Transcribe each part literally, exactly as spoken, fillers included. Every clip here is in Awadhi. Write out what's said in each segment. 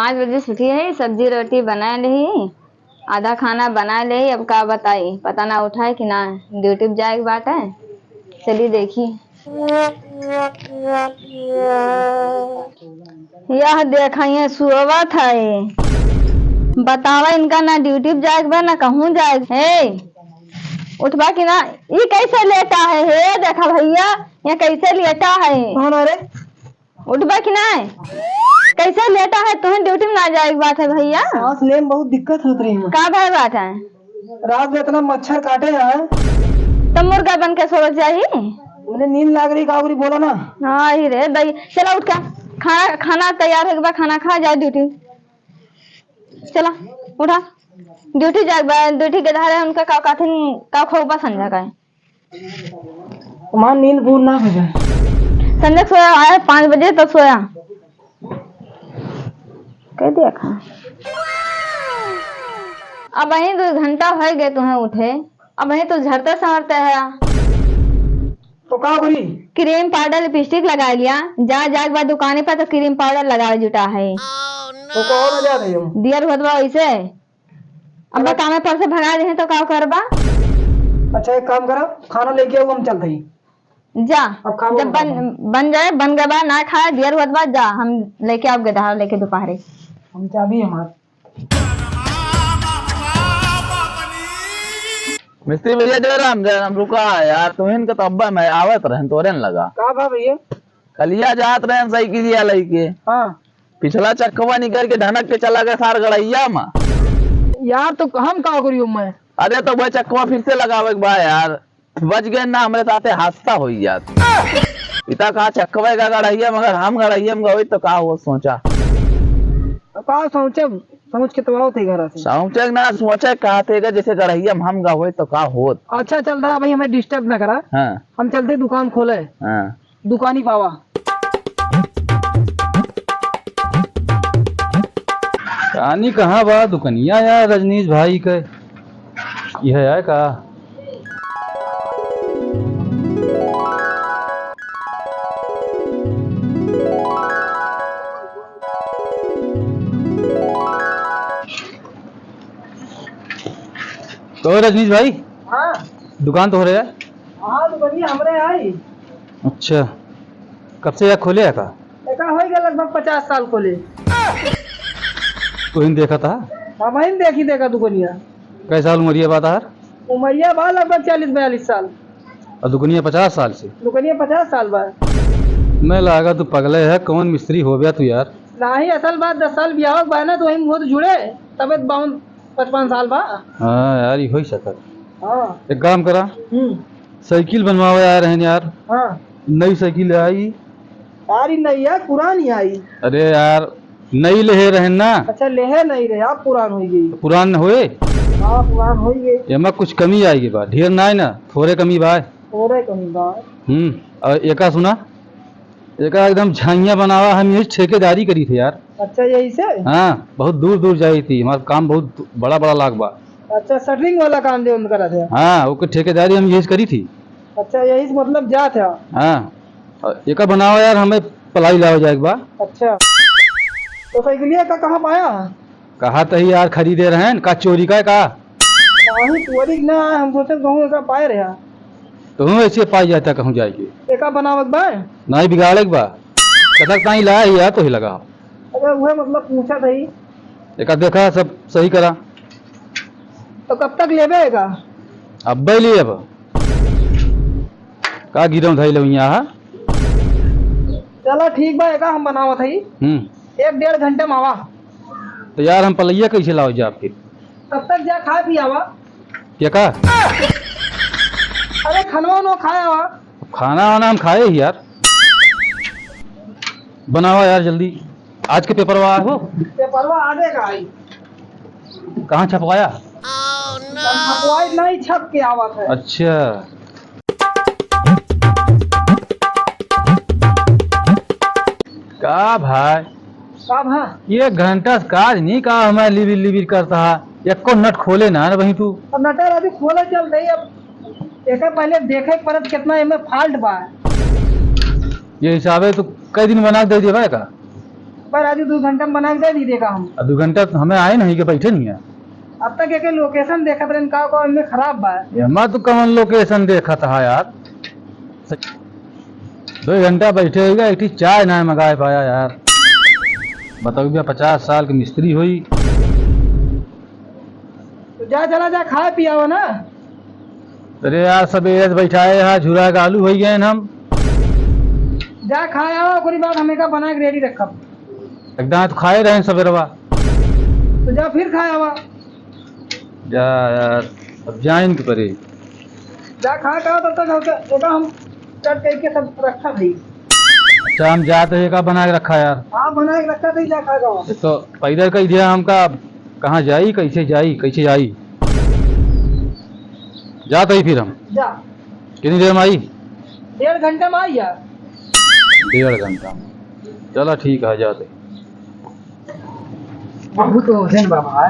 पाँच बजे छुट्टी है, सब्जी रोटी बना लेही, आधा खाना बना लेही। अब का बताई, पता ना उठाए कि ना, ड्यूटी पे जाए के बात है। चली देखी। यह देखा, ये सुअवत है। बतावा, इनका ना ड्यूटी पे जाए के बा, ना कहूँ जाए के। हे, उठबा कि ना? ई कैसे लेटा है? हे, देखा भैया, ये कैसे लेटा है? कौन है रे? उठबा कि ना? कैसे लेटा है? तुहें ड्यूटी में ना जाए के बात है भैया। सांस ले में बहुत दिक्कत होत रही है। का भय बात है? रात में इतना मच्छर काटे हैं। तो मुर्गा बन के सोवत जाही। मुझे नींद लाग रही, का करी, बोला ना। हाँ, ही रे दई, चला उठ के, खाना, खाना तैयार है के बा, खाना खा, जाए ड्यूटी। चला, उठा, ड्यूटी जाए के बा, ड्यूटी के धारे उनका का काथिन का खोबा संझा का है। तुम्हार नींद पूर्ण ना हो जाए। संझा सोया आए पाँच बजे तो सोया। कह दिया खा। अब यहीं दो घंटा हो गए तुम्हें उठे, अब यहीं तो झरते संवरते है। तो का करी? क्रीम पाउडर लिपस्टिक लगा लिया, जा जाए के बाद दुकाने पर तो क्रीम पाउडर लगावे जुटा है। तो कौन आ जात है हम? दियर होत बा वैसे। अब कामे पर से भगा दे तो का करबा? अच्छा, एक काम करा, खाना लेके आओ, हम चलते ही। जा, अब खाओ जब बन, खाओ। बन जाए, बन गए बा, ना खाए, दियर होत बा, जा, हम लेके आओ गदहा लेके दोपहरे। हम चाबी हमार। मिस्त्री भैया, जय राम, जय राम। रुका यार, तुहिन के तो अब्बा मैं आवत रहन, तोरे न लगा। का भा भैया? कलिया जात रहन साइकिलिया लइके। हाँ। पिछला चक्कवा निकल के ढनक के चला गए सार गड़ैया मा। यार, तो हम का करियो मैं? अरे, तो वह चक्कवा फिर से लगावे के बा यार। बच गए ना, हमरे साथे हादसा होई जात। इता कहा चक्कवे का गड़हिया, मगर हम गड़हिया में गए तो का हो सोचा। अब का सोचे, सोच के तो आओ थे घर से। सोचे ना, सोचे कहा थे कि जैसे गड़हिया में हम गए तो का होत। अच्छा, चल रहा भाई, हमें डिस्टर्ब ना करा। हाँ। हम चलते दुकान खोले। हाँ। दुकानी पावा। रानी कहाँ बा दुकनिया यार रजनीश भाई के? यह है का? तो रजनीश भाई, हाँ। दुकान तो हो रहा है? हाँ, दुकानिया हमरे आई। अच्छा, कब से यह खोले है का? एका होई गया लगभग पचास साल खोले। तो इन देखा था? हम इन देखी देखा दुकानिया। कै साल उमरिया बा तार? उमरिया बा लगभग चालीस बयालीस साल। और दुकनिया पचास साल से? दुकनिया पचास साल बा। मैं लागा तू पगले है, कौन मिस्त्री हो गया तू यार? नाही, असल बात दस साल बियाह के बा ना, तो वही मुँह तो जुड़े, तबे बावन पचपन साल बा। हाँ यार, ये हो ही सकत। हाँ। एक काम करा, हम्म। साइकिल बनवावे आए रहन यार। हाँ। नई साइकिल आई। यार, ई नई है, पुरानी आई। अरे यार, नई लेहे रहन ना। अच्छा, लेहे नहीं रहे, आप पुरान हो गई। पुरान होए? हाँ, पुरान हो गई। एमा कुछ कमी आई के बा, ढेर ना है ना, थोड़े कमी बा। थोड़े कमी बा। हम्म, और एका सुना, एका एकदम झाइयाँ बनावा, हम यही ठेकेदारी करी थे यार। अच्छा, यही से? हाँ, बहुत दूर दूर जाई थी, हमारा काम बहुत बड़ा बड़ा लाग बा। अच्छा, शटरिंग वाला काम जो उनका रहते हैं? हाँ, ओके ठेकेदारी हम यही से करी थी। अच्छा, यही से मतलब जात है? हाँ, और एका बनावा यार, हमें पलाई लावा जाए के बा। अच्छा, तो साइकिलिया का कहाँ पाया? कहा तो ही यार खरीदे रहन, का चोरी का है का? नहीं, चोरी ना, हम सोचे कहूँ एका पाए रहा। तो हूँ ऐसे पाई जाता कहूँ जाए के। एका बनावत बा? नहीं, बिगाड़े के बा। कथक ताई लाया ही यार, तो ही लगा। अरे, वह मतलब पूछा था ही। एका देखा, सब सही करा। तो कब तक लेबे एका? अब्बे लिए अब। का गिरम धई लउइया हा? चला ठीक बा, एका हम बनावत हई। हम्म। एक डेढ़ घंटे में आवा। तो यार, हम पलैया कैसे लाओ जा आपके? तब तक जा खा पी आवा। क्या का? अरे, खनवा उनवा खाए आवा। खाना वाना हम खाए ही यार। बनावा यार जल्दी, आज के पेपरवा आए हो। पेपरवा आगे का आई। कहाँ छपवाया? छपवाई नहीं, छप के आवत है। अच्छा। का भाई? का भा? ये घंटा से काज नहीं का हमारे लिबिर लिबिर करता है, एको नट खोले ना रे वहीं तू। अब नटा राजू खोले चल रही, अब एकर पहले देखे के परत कितना एमे fault बा। ये हिसाबे तो कई दिन बना के दे दिया भाई का? पर आज दो घंटा में बना के दे दी देगा हम। अब दो घंटा तो हमें आए नहीं के बैठे नहीं है। अब तक एक location देखत रहन, का, का इनमें खराब बा। एमा तो कौन location देखत है यार? दो घंटा बैठे होइगा, एक ठी चाय ना मंगाए पाया यार। बताओ भैया, पचास साल के मिस्त्री होई। तो जा, चला जा, खाए पियावा ना। अरे यार, सबेरे से बैठाए हा, झुरा के आलू होइ गए हम। जा खाए आवा, ओकरी बाद हमें का बना के ready रखब। एकदम तो खाए रहे सबेरवा। तो जा फिर खाए आवा। जा यार, अब जाइन के परी। जा खा के आवा, तब तक हमके, देखा हम चट करके सब रखा भाई। अच्छा, हम जात है, का बना के रखा यार? हाँ, बना के रखा भाई, जा खा के आवा। ये तो पैदल कह दिया हमका, कहाँ जाई, कैसे जाई, कैसे जाई? जात ही फिर हम। जा। कितनी देर में आई? डेढ़ घंटा में आई यार। डेढ़ घंटा में। चला ठीक है, जाते। बहुत वजन बा भाई।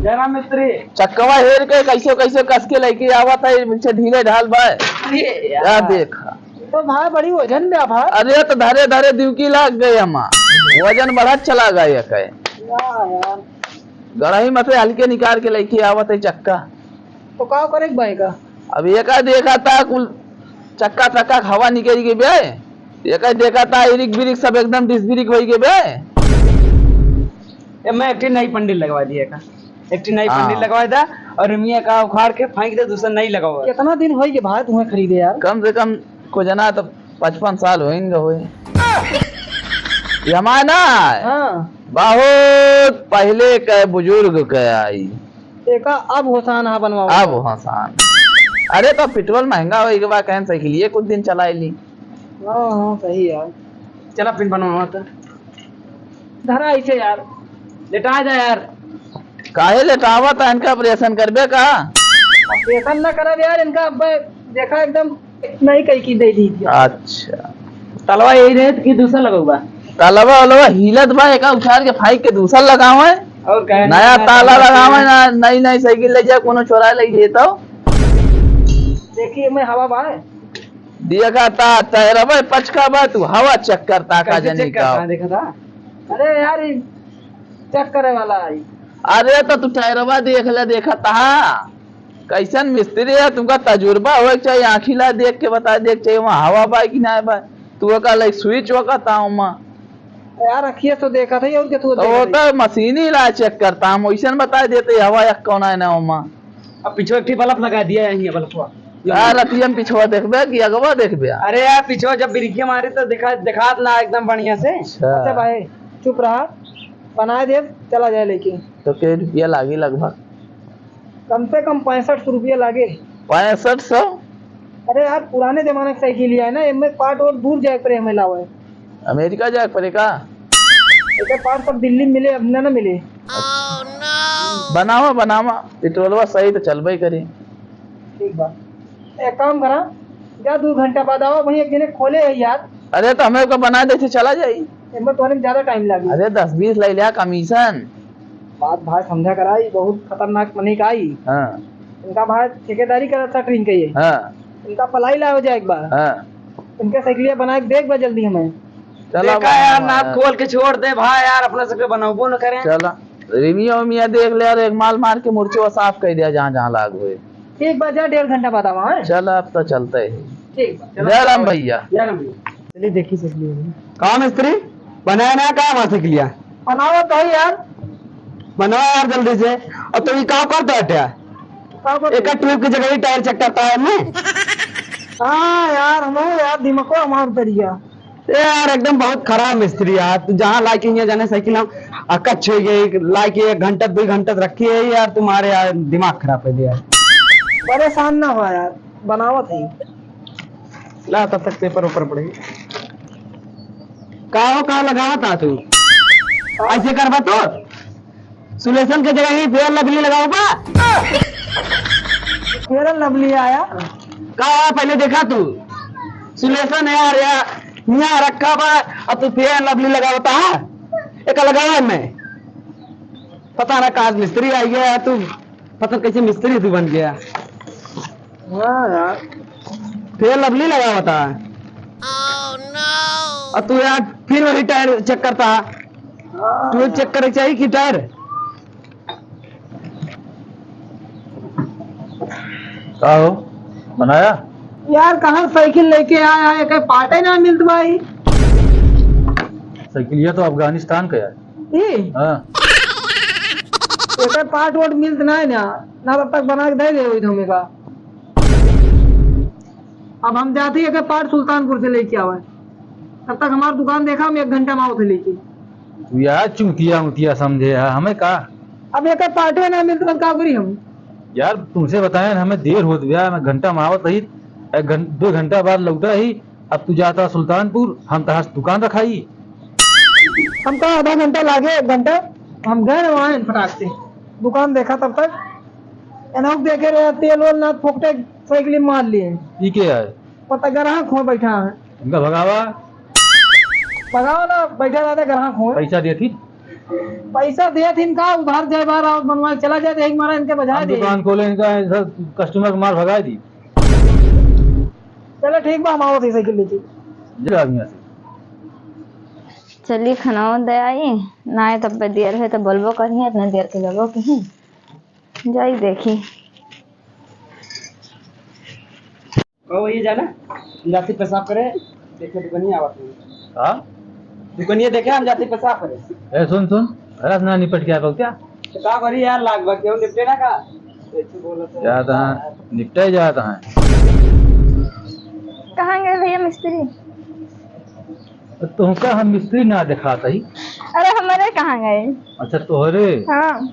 जरा मिस्त्री। चक्कवा हेर के कैसे कैसे कस के लेके आवत है, पीछे ढीले ढाल बा। अरे यार। क्या देखा? तो भाई बड़ी वजन बा भाई। अरे तो धरे धरे दिवकी लाग गए हमा। वजन बढ़त चला गया कहे। वाह यार। गड़ही में से हल्के निकाल के लेके आवत है चक्का। तो का करे के बा एका? अब एका देखा था कुल चक्का चक्का हवा निकल के बे। एका देखा था इरिक बिरिक सब एकदम डिसबिरिक होई के बे। ए, मैं एक ठे नई पंडिल लगवा दिया का। एक ठे नई हाँ। पंडिल लगवा दा और मियाँ का उखाड़ के फेंक दे, दूसरा नई लगावा। कितना दिन होई के भाई तुम्हें खरीदे यार? कम से कम को जना तो पचपन साल होइन गा होए। ये हमार ना है। हाँ। बहुत पहले के बुजुर्ग के आई। एका अब होसान हा बनवाओ। अब होसान। अरे तो पेट्रोल महंगा होई के बा, कहन साइकिलिए कुछ दिन चलाए ली। हाँ, हाँ, सही है। चला फिर बनवावा तो। धरा ऐसे यार। लेटा जा यार। काहे लेटावा था, इनका operation करबे का? Operation ना करब यार, इनका अब देखा एकदम नहीं कहीं की दे दी। अच्छा। तलवा यही रहे कि दूसरा लगौबा? तलवा वलवा हिलत बा, एका उखाड़ के फाइक के दूसरा लगावे। और कहे नया ताला लगावे ना, नई नई साइकिल ले जा, कोनो चोरा ले जे तो। देखिए मैं हवा बा। देखा था, तैरबे पचका बा, तू हवा check करता का कैसे जनी check का। करता है, देखा था? अरे यार, ये check करे वाला है। अरे तो तू टैरवा देख ले, देखा था। कैसन मिस्त्री है, तुमका तजुर्बा होए के चाहिए, आँखी ला देख के बता दे के चाहिए, वहाँ हवा बा कि ना बा। तू ओका लाइक switch ओका था ओमा। यार, अखिए से देखा था, और क्या तू तो वो देखा था? तो मशीनी ला check करता, हम वैसन बता देते हवा या कौन है ना ओमा। अब पीछे एक ठे बल्ब लगा दिया है, यहाँ बल्बवा। यार, रतिया में पिछवा देखबे कि अगवा देखबे? अरे यार, पीछे जब बिरिखिया मारे तो देखा, देखात ना एकदम बढ़िया से। अच्छा। अच्छा भाई, चुप रहा, बनाए देब, चला जाए लेके। तो के रुपया लागी लगभग? कम से कम पैंसठ सौ रुपया लागे। पैंसठ सौ? अरे यार, पुराने जमाने की साइकिल है ना, एमे part और दूर जाए पड़े हमें लावे। अमेरिका जाए पड़े का? एकर part सब दिल्ली में मिले, अब ना, ना मिले। बनावा, बनावा, पेट्रोलवा सही तो चलबे करी। ठीक बा, एक काम करा, जा दू घंटा बाद आवा, वहीं एक जने खोले है यार। अरे तो हमें को बना दे, चला जाई। एमे तोहरे में ज्यादा time लागी। अरे दस बीस ले लिया commission। बात भाई समझा करा, ई बहुत खतरनाक मनई का आई। हाँ। इनका भाई ठेकेदारी करत शटरिंग के ये। हाँ। इनका पलाई लावे जाए एक बार। हाँ। इनके साइकिलिया बना के देख बा जल्दी हमें। चला देखा यार, नाक खोल के छोड़ दे भाई यार, अपना सबके बनौबो न करें। चला, रिमिया उमिया देख ले यार, एक माल मार के मुर्चवा साफ कर दिया जहाँ जहाँ लाग हुए। ठीक बा, जा डेढ़ घंटा बाद आवा, हाँ? चला, अब तो चलते ही। ठीक बा। जय राम भैया। जय राम भैया। चलिए देखी सकली है। का मिस्त्री, बनाया ना का वहाँ से क्लियर? बनावा तो है यार। बनावा यार जल्दी से। और तू ये का करता हट्या? का करता एक ट्यूब की जगह ही टायर चेक करता है मैं। हाँ यार, हम यार दिमागो हमार उतर गया। ए यार, एकदम बहुत खराब मिस्त्री यार। तू जहाँ लाके यहाँ जाने साइकिल हम अकच्छ हो गई, लाके एक घंटा, दो घंटा रखी है यार, तुम्हारे यार दिमाग खराब कर दिया। परेशान ना हो यार, बनावत है। ला, तब तक पेपर ऊपर पड़े। का हो, का लगावत हा तू? ऐसे करबा तो? सुलेशन के जगह ही फेयर लवली लगाओ बा। फेयर लवली आया। का पहले देखा तू? सुलेशन है यार, या, यहाँ रखा बा, अब तू फेयर लवली लगावता है? एक लगावा मैं। पता ना कहाँ मिस्त्री आई है, तू पता कैसे मिस्त्री तू बन गया। हाँ यार। फेयर लवली लगावता है। और तू यार फिर वही टायर चेक करता है। तू चेक करे चाहिए कि टायर। का हो, बनाया? यार, कहाँ साइकिल लेके आया है, कहीं पार्टे ना मिलत भाई। साइकिल ये तो अफगानिस्तान का यार। ई? हाँ। एकर पार्ट वार्ट मिलत ना है ना, ना तब तक बना के दे दे वही हमें का। अब हम जाते ही एकर पार्ट सुल्तानपुर से लेके आवे, तब तक हमार दुकान देखा, हम एक घंटा में आवत है लेके। तू यार चूतिया उतिया समझे है हमें का? अब एकर पार्टे ना मिलत, तब का करी हम? यार तुमसे बताए हमें देर होत गया, मैं घंटा में आवत रही, एक घं-, दो घंटा बाद लौटा ही, अब तू जाता सुल्तानपुर, हम तहार दुकान रखाई। हम कहा आधा घंटा लागे, एक घंटा, हम गए वहाँ फटाक से दुकान देखा, तब तक एनहुक देखे रहे, तेल वेल ना, फोकटे साइकिल मार लिए। ई के है? पता ग्राहक हो बैठा है। इनका भगावा। भगावा ना, बैठा रहते ग्राहक हो। पैसा दिए थी? पैसा दिए थी इनका, उधार जाए बार और बनवा चला जाए, यही मारा इनके बजा हम दे। दुकान खोले इनका, सब कस्टमर को मार भगा दी। चलो ठीक बा, हम आवत ही साइकिल लेके। जा यहाँ से। चली खाना दे आई, ना आए तब पे देर है तो बोलबो करिए, इतना देर के लेबो कहीं। जाई देखी। ओ, ये जाना, जाती पेशाब करे, देखे दुकनिया आवत है। हाँ? दुकनिया देखे हम जाती पेशाब करे। ए, सुन, सुन, घर से ना निपट के आ पाऊ क्या? तो का करी यार, लाग बा, क्यों निपटे ना का? ऐसे बोलत है। जात हैं, निपटे जात हैं। कहाँ गए भैया मिस्त्री? तुमका हम मिस्त्री ना देखात हई। अरे हमारे कहाँ गए? अच्छा तोहरे? हाँ।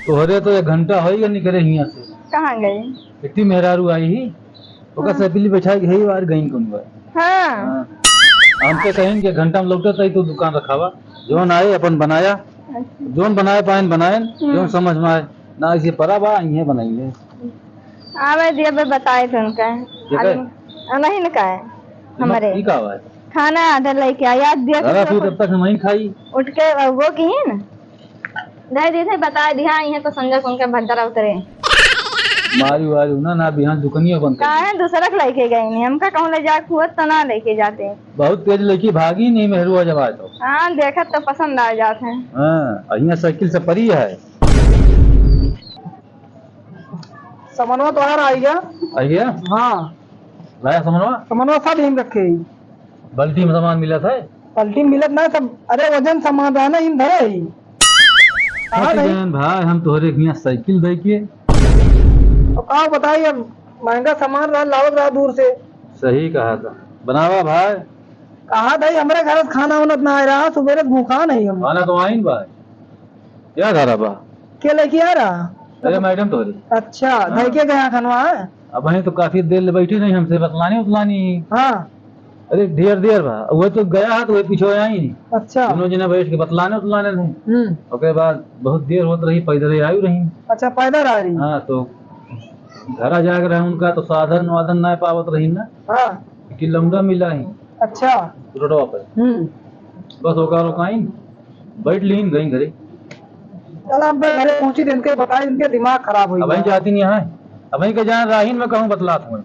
तोहरे तो एक घंटा होई गए निकरे हियाँ से। कहाँ गए? इतनी मेहरारू आई ही, ओकर हाँ। सैपिली बैठा के है बार गई कौन बार। हाँ। हाँ। हमसे कहें कि घंटा में लौटत हई तो दुकान रखावा, जौन आए अपन बनाया, अच्छा। जौन बनाए पाएन बनाएन, हम्म। जौन समझ में आए, ना इसे परा बा, इहे बनाइए। आवे दिया बे बताए थे उनका। ये अभी कहे? आ, नहीं न का है, ये हमारे। ई का आवाज? खाना आधा लेके आया, दिया घर तो फिर तब तक हम ही खाई। उठ के वो की है ना, दे दी थे, बता दिया, इहे तो संजय कौन के भद्दर उतरे। मारी वारी ना, ना बिहान दुकनिया बंद कर दी। काहे दूसरा के लेके गए नहीं, हमका कहूँ ले जा, खुद तो ना लेके जाते। बहुत तेज लेके भागी नहीं मेहरुआ जब आए तो। हाँ, देखत तो पसंद आ जात है। हाँ, और यहाँ साइकिल से परी है। समनवा तोहार आई गया? आई गया? हाँ। लाया समनवा? समनवा सब यहीं रखे ही। बाल्टी में सामान मिलत है? बाल्टी में मिलत ना सब, अरे वजन सामान रहा ना, इन धरे ही। कहाँ फंस रही? गए भाई, हम तोहरे हियाँ साइकिल दे के। और का बताई, अब महंगा सामान रहा, लावत रहा दूर से। सही कहा था, बनावा भाई। कहा था, हमरे घर से खाना उना ना आ रहा, सुबेरे भूखा नहीं हम। खाना तो आइन भाई। क्या घर बा? के लेके आ रहा? अरे मैडम तोहरी। अच्छा, हाँ। धइ के गया खनवा है? अब वहीं तो काफी देर ले बैठी रही हमसे, बतलानी उतलानी। हाँ। अरे ढेर देर बा, वो तो गया है तो वो पीछे आई। अच्छा। दोनों जने बैठ के बतलाने उतलाने नहीं। हम्म। ओकरे बाद बहुत देर होत रही, पैदल ही आई रही। अच्छा, पैदल आ रही? हाँ, तो घरा जाके रहे उनका तो साधन वाधन ना पावत रही ना। हाँ। कि लौंडा मिला ही। अच्छा। रोडवा पर। हम्म। बस ओका रोकाइन, बैठ लीन, गई घरे। चल, हम तो घरे पहुंची, इनके बताई, इनके दिमाग खराब हो अब गया। जाती नहीं है, अब के जान राहिन में कहूँ बतलात हुए।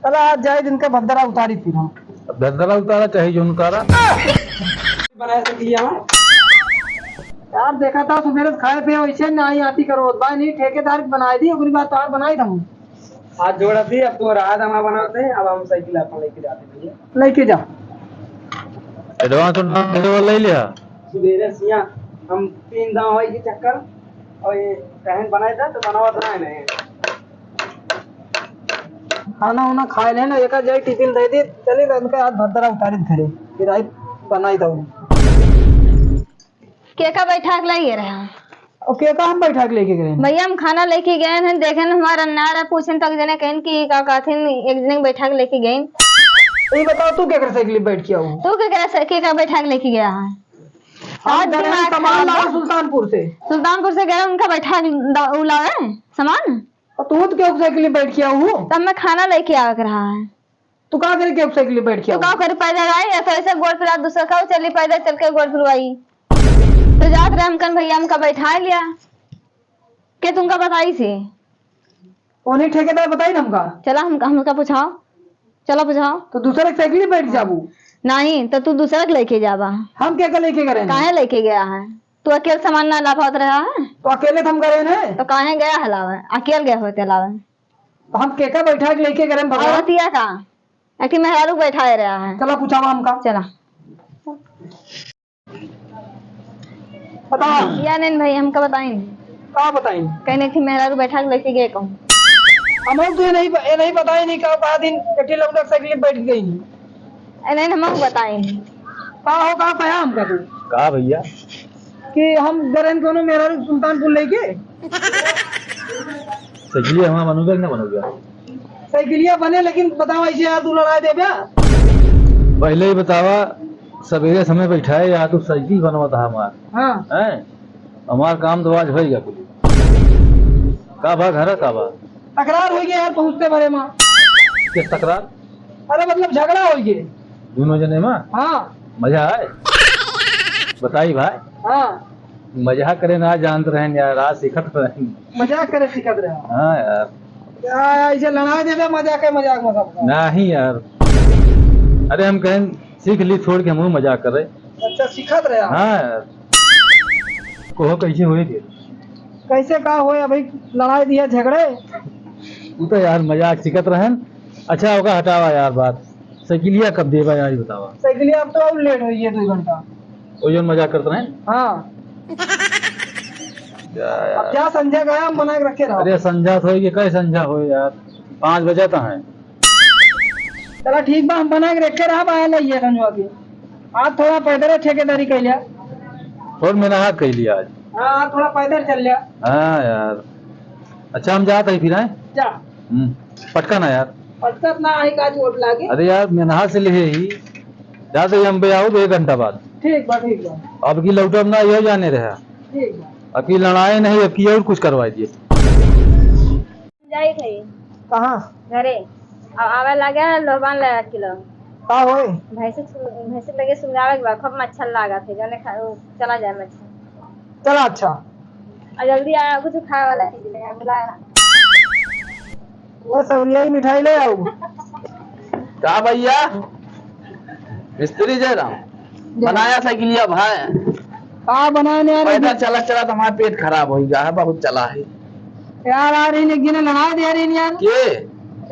चला, आज जाए, इनके भद्दरा उतारी फिर हम। अब भद्दरा उतारा, चाहे जो उतारा। बनाए से किया। यार, देखा था सुबेरे से खाए पिए वैसे ना आई आती करो, भाई नहीं, ठेकेदार के बनाए दी, ओकरी बाद तार बनाई था हम। हाथ जोड़ा थी, अब तुम्हारा हाथ हमारा बनाते हैं, अब हम साइकिल अपन लेके जाते भैया। लेके जा। एडवांस उडवांस देवे वाला ले लिया। सुबेरे सिया हम तीन दाव है के चक्कर और ये कहन बनाए था तो बनावा बनाए नहीं। खाना उना खाए ले ना, एक जाए टिफिन दे दी, चली तो उनके हाथ भद्दरा उतारी घरे, फिर आई बनाई दो। केका बैठा के लाइए रहे हैं? और केका हम बैठा के लेके गए हैं? भैया, हम खाना लेके गए हैं, देखे न हमारा अन्नार है, पूछे तो एक जने कहन कि का कहथिन, एक जने के बैठा के लेके गए। तो ये बताओ, तू केकरे साइकिल पे बैठ के आऊ? तू केकरे से, केका बैठा के लेके गया है? हम आज गए हैं दिमाग सामान खराब लाओ है। सुल्तानपुर से। सुल्तानपुर से गए, उनका बैठा के द-, उ लावे सामान। और तू तो क्यों साइकिल पे बैठ के आऊ? तब मैं खाना लेके आवे के रहा है। तू का करे के साइकिल पे बैठ के तू आऊ? का करे पैदल आई, या तो ऐसे गोड़ पिरा दूसरा का चली पैदल चल के गोड़ पिरवाई। तो जात रहे हमकन भैया हमका बैठा लिया। के तुमका बताई से? उन्हीं ठेकेदार बताई ना हमका। चला हम, हमका पूछाओ। चला पूछाओ। तो दूसरे के साइकिल पे बैठ जाबू। नहीं, तो तू दूसरा के लेके जाबा। हम के का लेके गए हैं? काहे लेके गया है? तू अकेले सामान ना ला पावत रहा है? तो अकेले तो हम गए हैं। तो काहे गया है लावे? अकेले गए होते लावे। तो हम के का बैठा के लेके गए हैं भगवान? औरतिया का? एक ठे मेहरारू बैठाए रहा है। चला पूछावा हमका। चला। बतावा। या नहीं भाई, हमका बताई नहीं। का बताई? कहीं एक ठे मेहरारू बैठा के लेके गए कहूँ। हम तो ये नहीं, ये नहीं बताई नहीं का, बाद दिन एक ठे लौंडा साइकिल पे बैठ गई। ए, नहीं, हम बताई नहीं। का हो, का पाया हमका तू? का भैया? कि हम गरन कोनो मेहरारू सुल्तानपुर लेके? साइकिलिया हमार बनोगे कि ना बनोगे? साइकिलिया बने, लेकिन बतावा ऐसे यार, तू लड़ाई देबे? पहले ही बतावा, सवेरे समय बैठाए यार, तू साइकिल बनवा था हमार। हाँ। हैं? हमार काम तो आज होइगा कुल। का बा घर का बा? तकरार होइगा यार, पहुँचते भरे माँ। किस तकरार? अरे मतलब झगड़ा होइगा। दोनों जने मा? हाँ। मजा आए? बताई भाई। हाँ। मजाक करे ना जानत रहेन यार, आज सीखत रहेन। मजाक करे सीखत रहे? हाँ यार। क्या ऐसे लड़ाई देबे मजाक है, मजाक में सबका? नहीं यार। अरे हम कहेन सीख ली, छोड़ के हम मजाक करे। अच्छा, सीखत रहे आप? हाँ यार। कहो कैसे होए के? कैसे का होए, अभी लड़ाई दिया झगड़े? तू तो यार मजाक सीखत रहेन। अच्छा, ओका हटावा यार बात। साइकिलिया कब देबा यार, ये बतावा। साइकिलिया अब तो और लेट होइगा, दो घंटा। वो जौन मजाक करत रहेन? हाँ। क्या यार? अब क्या संझा का है, हम बना के रखे रहो। अरे संझा तो होइगा, कै संझा होए यार? पाँच बजे तो हैं। चला ठीक बा, हम बना के रखे रहा, आया लइया संझवा के। आज थोड़ा पैदल ठेकेदारी कैलिया। और मेहनत कैलिया आज। हाँ, आज थोड़ा पैदल चल लिया। हाँ यार। अच्छा, हम जात है फिर, हैं? जा। हम्म, पटका ना यार। पटकत ना है, का चोट लागे। अरे यार, मेहनत से ले ही। जात है हम बे आओ एक घंटा बाद। ठीक बा, ठीक बा। अब की लौटब ना, ये जाने रहा। ठीक बा। अब की लड़ाई नहीं, अब की और कुछ करवा दिए। जाइत हई। कहाँ? घरे। अब आवे लागे है लोहबान ले किलो। का होए? भैंसी सु-, भैंसी लगे सुलगावे के बा, खूब मच्छर लागत है, जाने खा-, उ, चला जाए मच्छर। चला अच्छा। और जल्दी आया, कुछ खाए वाला चीज ले आ, बुलाया। वो सब यही मिठाई ले आओ। का भैया? मिस्त्री जयराम, जय। बनाया साइकिलिया भाई। का बनाए ने यार? पैदल चला चला तो हमारा पेट खराब हो गया है, बहुत चला है। यार, आ रही ने, एक जने लड़ाई दे रही यार। के?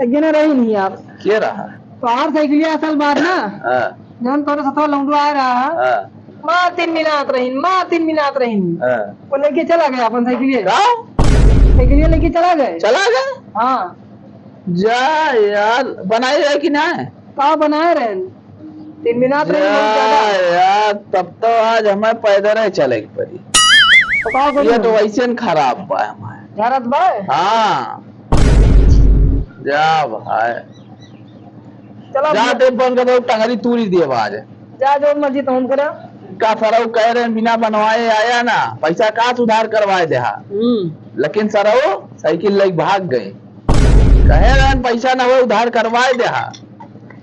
एक जने रही नहीं यार। के रहा? तो हर साइकिलिया असल बात ना। हाँ। जौन तोरे सथवा लौंडू आ रहा है। हाँ। माँ तीन मिनात रहीन, माँ तीन मिनात रहीन। हाँ। वो लेके चला गया अपन साइकिलिया। का? साइकिलिया लेके चला गए। चला गए? हाँ। जा यार, बनाए रहे कि ना? का बनाए रहे? तीन मिनात रहे बहुत ज्यादा। यार, तब तो आज हमें पैदल ही चले के पड़ी। तो का करी? ये तो वैसे न खराब बा हमारे। झरत बा? हाँ। जा भाई। चलो जा, अब ते बंद कर दो, टंगरी तूरी दिए बा आज। जा, जो मर्जी तुम करो। का सरऊ कह रहे हैं, बिना बनवाए आया ना, पैसा का सुधार करवाए देहा। हम्म। लेकिन सरऊ साइकिल लेके भाग गए। कहे रहन पैसा ना हो, उधार करवाए देहा।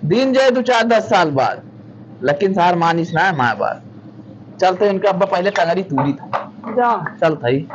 दिन जाए दो चार दस साल बाद, लेकिन सार मानिस ना है माय बात। चलते इनका अब पहले टंगरी तूरी था। जा। चल थई।